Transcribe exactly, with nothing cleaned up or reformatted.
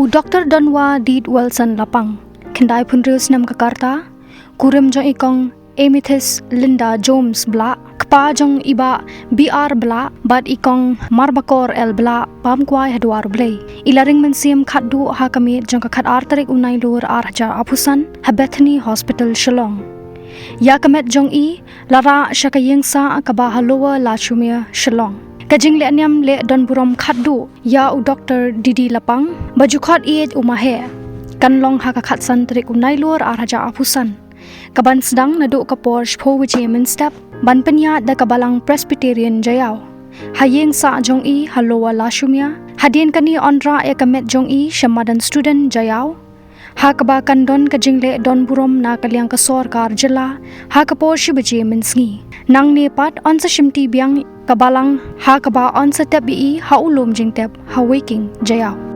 Dr Donwa Dit Wilson Lapang, khyndai phew hynriew snem ka rta, kurim jong i Kong Amethyst Linda Jones Blah, kpa jong i Bah B.R. Blah bad i Kong Marbakor L Blah, bam kwai ha dwar U Blei. I la ring mynsiem khatduh ha ka miet jong ka khatar tarik u Nailur ar hajar arphew san ha Bethany Hospital, Shillong. Ïa ka met jong i la rah sha ka ïing sah kaba ha Lower Lashumere, Shillong. Ka jingleh niam leh don burom khatduh ïa u Dr D D Lapang, ba ju khot ïeit u Maheh, kan long ha ka khatsan tarik u Nailur ar hajar arphew san, kaban sdang naduh ka por shiphew baje mynstep, ban pynïaid da ka Balang Presbyterian Jaïaw, ha ïing sah jong i ha Lower Lashumere. Hadien kane yn rah ïa ka met jong i sha madan Student Jaïaw, ha kaba kan don ka jingleh don burom na ka liang ka sorkar jylla ha ka por shi baje mynsngi. Nangne pat yn sa shimti biang ka Balang, ha kaba yn sa tep ïa i ha u lum jingtep ha Weiking, Jaïaw.